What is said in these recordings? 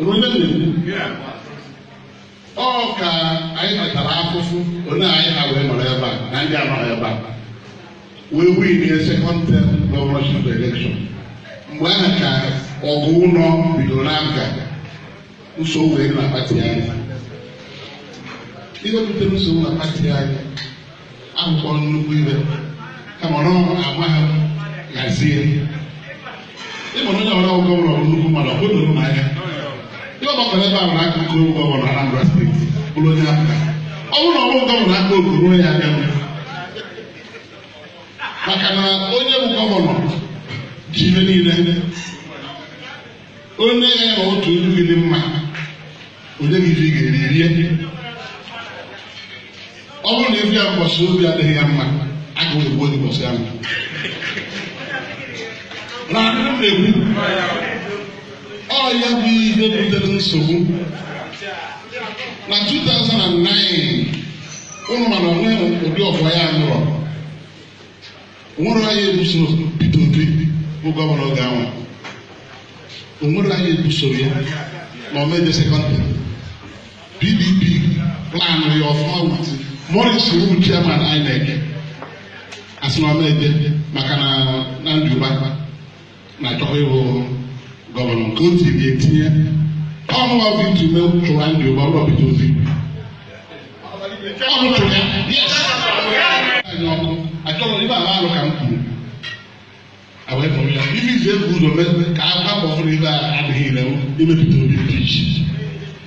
Onye na-ekwu ọ ka anyị natara afụfụ onye anyị ha wee nọrọ ebe a na ndị anọghị ebe a wee win a second term governorship election. Mgbe ahụ ka ọgụ ụlọ bidoro na APGA, nsogbu wee na party anyị. Ihe butere nsogbu na party anyị akwụkwọ nnukwu ibe kama ọ amaghị ghazie. Ịmụrụ onye ọbụla governor bụ nnukwu mmadụ, ọ bụrụ n'anya ihe ọgbakọrọ ebe ahụ na akụkụ governor Anambra State bụrụ onye APGA. Ọ bụrụ na ọ bụrụ governor aka okoro ya abịa, maka na onye bụ governor ji ihe niile, onye ya na otu ilu gị dị mma, onye gị ji ga-eri rie. Ọ bụrụ na ebi ya mbọsị obi adịghị ya mma, agụ egbu onye mbọsị ahụ na m na-ekwu. Ọ ya bụ ihe butere nsogbu na 2009. Ụnụ mana onwe ụdị ọfọ ya nụrọ onwere anyị ebuso Peter Obi bụ governor oge ahụ, onwere anyị ebusoro ya na omeje second term. PDP plan ya ọfụma with Maurice Iwu, chairman INEC, asị na omeje maka na Nnamdi Uba na-achọkwa ịbụ governor nke otu ga-etinye ọmụwa Victor Umeh chụrụ Andy Uba ụlọ Peter Obi. Ọ chụrụ ya, yes. Anyị ọkụ achọrọ ibe ala alụ ka m kwuru awee ya ife izu ebu ụzọ mee ka a gbapụ ọfụrụ ibe a adịghị ire ime Peter Obi preach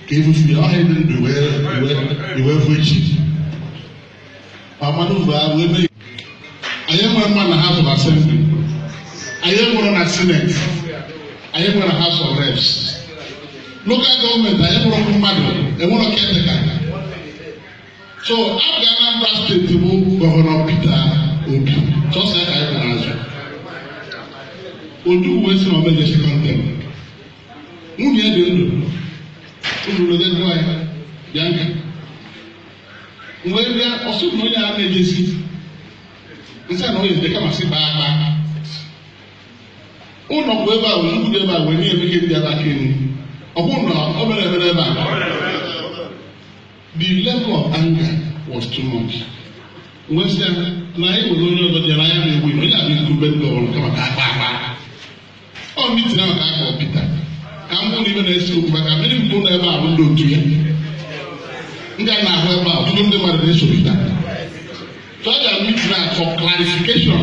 ka efufu ya ọha ebe ndụ wee fụ echi amadu mgbe a wee mee. Anyị enwere mma na House of Assembly, anyị enwere na Senate, anyị enwere na House of Reps, local government anyị enwere mmadụ, enwere caretaker. So APGA Anambra State bụ Governor Peter Obi sọsọ ya ka anyị kwụ n'azụ. Ojukwu wee sị na omeje second term. Nwunye ya dị ndụ, unu lede jụọ ya Bianca. Mgbe bịa ọsụ na onye a na-ejesi nsị a na onye ede kama sị baa akpa ụlọ bụ ebe a. Ojukwu dị ebe a wee nye Emeka ndị ebe aka elu. Ọ bụrụ na o mere emere ebe a, the level of anger was too much. Mgbe sị ya na anyị nwere onye ọzọ dị na anya na-egbu onye a bụ incumbent governor, kama ka akpa akpa ọ meeting ahụ ka a kpọrọ Peter ka m bụrụ ibe na-ese okwu, maka mmiri mbụ nọ ebe a bụ ndị otu ya, ndị a na-ahụ ebe a, ọtụtụ ndị mmadụ na-eso Peter. So a gara meeting a for clarification.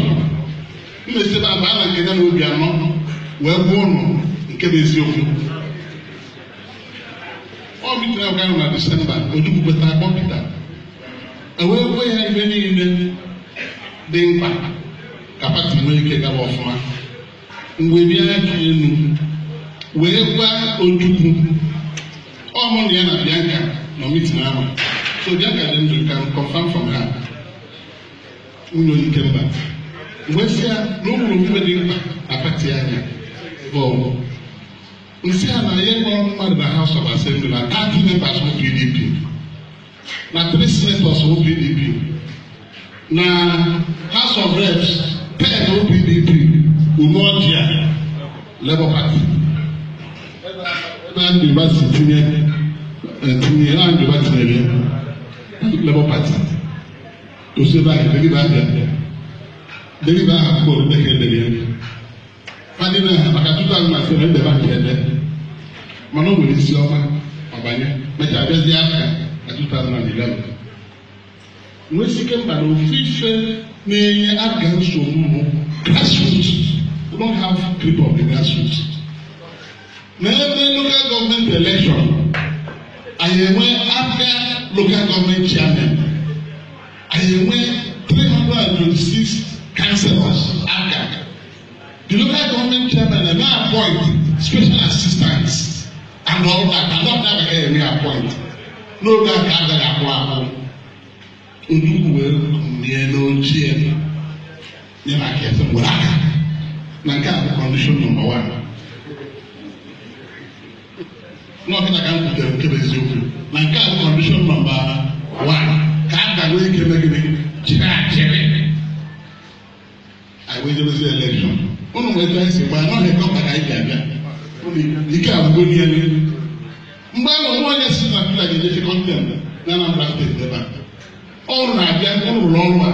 M na-esi ebe a baa na nke ya na obi anọ wee gbuo ụnụ nke bụ eziokwu. Ọ meeting ahụ ka na Disemba, Ojukwu kweta akpọ Peter, e wee gwa ya ibe niile dị mkpa ka party nwee ike gaba ọfụma. Mgbe bịa aka elu wee gwa Ojukwu, ọ mụ na ya na Bianca nọ meeting ahụ. So Bianca dị ndụ, can confirm from her, nwunye onye Ikemba. Mgbe sị ya na o nwere omume dị mkpa na party anya bụ nsị a na ya nwere mmadụ na House of Assembly na 30 members bụ PDP, na 3 senators bụ PDP, na House of Reps 10 bụ PDP, Umeọjia Labour Party na ndị Uba si tinye tinye na ndị Uba tinyere ya Labour Party osi ebe ahụ degide abịa degide ahụ akwụkwọ orube ka edere ya fadị na maka 2007 edebe nke ede, mana o nwere isi ọma ọbanye mechaa bịazie aka na 2011. Nwesị ike mba na ofu ife na-enye APGA nsogbu bụ grassroots. We don't have grip of the grassroots. Na ebe local government election, anyị enwe APGA local government chairman, anyị enwe 326 councillors APGA. The local government chairman eme appoint special assistants and all that, and all that ga eme appoint n'oge a ka agaghị akwụ akwụ. Ojukwu wee nie n'ochie nye maka ese were aka na nke a bụ condition number one. N'ọkịta ka m kwutere nke bụ eziokwu na nke a bụ condition number one ka a ga nwee ike megide chịrị achịrị anyị wee jebezi election. Ụnụ nwere etu anyị si gbaa nọ helicopter ka anyị ji abịa. Ike agwụgo n'ihe. Mgbe ahụ nwa onye si na Pita ga-eje second term na Anambra steeti ebe a. Ọrụ na-abịa, ọ rụrụ ọrụ a.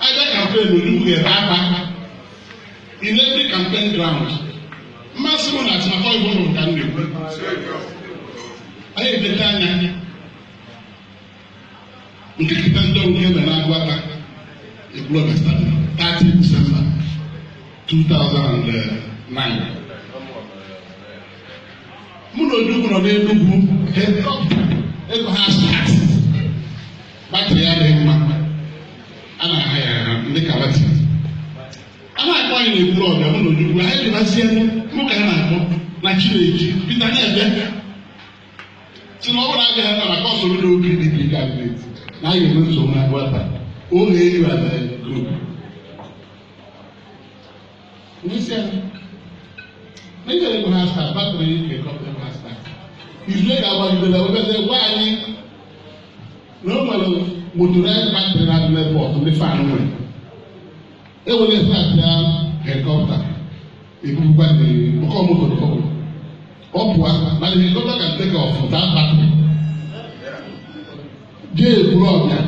Abịa campaign, Ojukwu ga-ebe akpa in every campaign ground. Mmasị m na atụmatụ ịbụ ụlọ ka m na-ekwu. Anyị ejecha anya nke kịta ndị ọrụ nke mere na-agụ aka Ekwulọbịa Stadium 30 December 2009. Mụ na Ojukwu nọ n'Enugwu, helicopter ego ha start, battery ya dị mma, a na-aha ya aha ndị kabati a na-akpọ anyị na Ekwulọbịa. Mụ na Ojukwu anyị dịbazie, mụ ka a na-akpọ na Chineji Peter anyị ebe si na ọ bụrụ abịaghị ebe a maka ọsọ ndị PDP candidate na anyị ga-enwe nsogbu na Agụata oge eyu as a group. N'isi ya, na ị ga-ego ha start battery helicopter ha start. Izu ga-agbagidere obere gwa anyị na o nwere motorized battery na adị n'airport ndị fan nwere. Ewere start ya helicopter ebubukwa the ọkọ moto ọ ọ pụọ na the helicopter can take off without battery. Jee Ekwulọbịa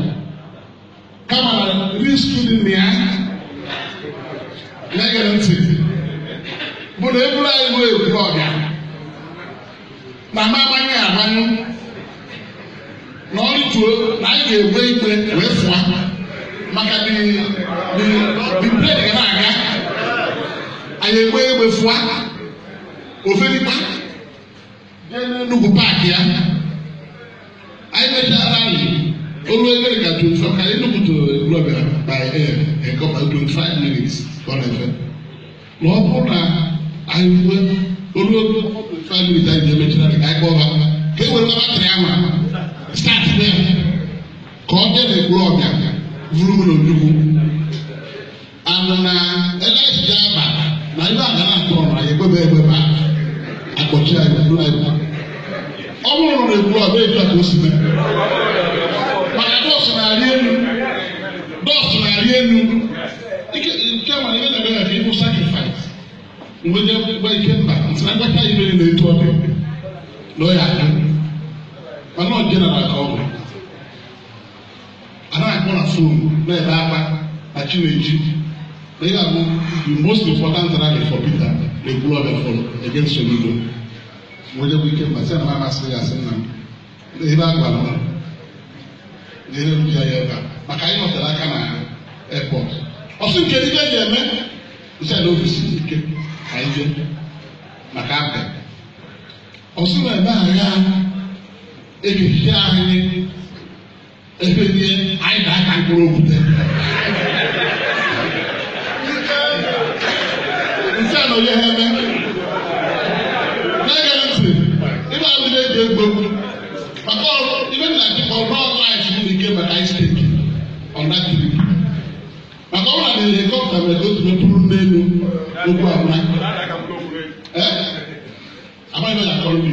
kama na risk dị na ya na-egere ntị bụ na eburu anyị ruo Ekwulọbịa na ama agbanyụ agbanyụ na ọ rituo na anyị ga-egbe ikpe wee fụa maka the plane ga na-aga, anyị egbe egbe fụa ofelikpa jee n'Enugwu park ya. Anyị mechaa rally olu ebe ka 25 ka Enugu to Ekwulọbịa by air helicopter, 25 minutes ka ọ na-efe. Na ọ bụrụ na anyị rue olu ebe 25 minutes anyị ga-emechi rally, ka anyị kpọọ ha ka e were battery ahụ start there ka ọ bịa n'Ekwulọbịa vuru m n'Ojukwu anụ na elesi aba na ibe a ga na-atụ ọnụ anyị egbebe egbebe akpọchi anyị buru anyị. Ọ bụrụ na Ekwulọbịa etu a ka o si mee maka dust na-arị elu, dust na-arị elu ike nke nwere ihe na-eme ya ka ịbụ sacrifice. Mgbe je gwa ike mba nsị na ngwacha ibe niile etu ọ dị na ọ ya adị, mana ọ general ka ọ bụ a na-akpọ na phone na-ebe akpa na Chineji na ihe abụ the most important rally for Peter na Ekwulọbịa for against Soludo. Mgbe je gwa ike mba sị na m amasịrị ya, sị nna m na ebe a gwara m na ihe m ji ya ebe a maka anyị nọtere aka na airport. Ọsị nke ibe ji eme nsị na ofisi ike ka anyị jee maka abịa ọsị na ebe agha ekechiche anyị ebe nie anyị ga-aka mkpụrụ okwute nsị a na onye ha eme na-ege ntị ịba ndị na-eji egbo maka ọrụ ibe nna achịkọ rọọ life m ike maka anyị stake on that trip maka ọ bụrụ na helicopter mere ka otu mepụrụ n'elu okwu abụra ee amaghị m ga-akọrọ m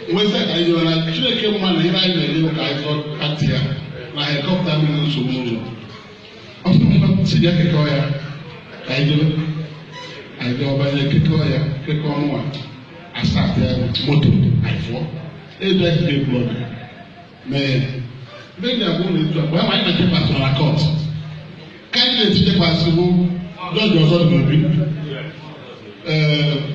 Igbo nwesị ka anyị jere na Chineke mma na ihe anyị na-enye ka anyị zọọ party ya na helicopter mere nsogbu n'ụzọ. Ọsọ si bịa kekọọ ya ka anyị jebe anyị jee ọbanye kekọọ ya kekọọ mụnwa asatọ ya moto anyị fụọ etu anyị si ekwu ọbịa mee mgbe eji agwa ụlọ etu a mgbe ahụ anyị na-echekwasị na court candidate chekwasị bụ jọji ọzọ dị n'obi ee.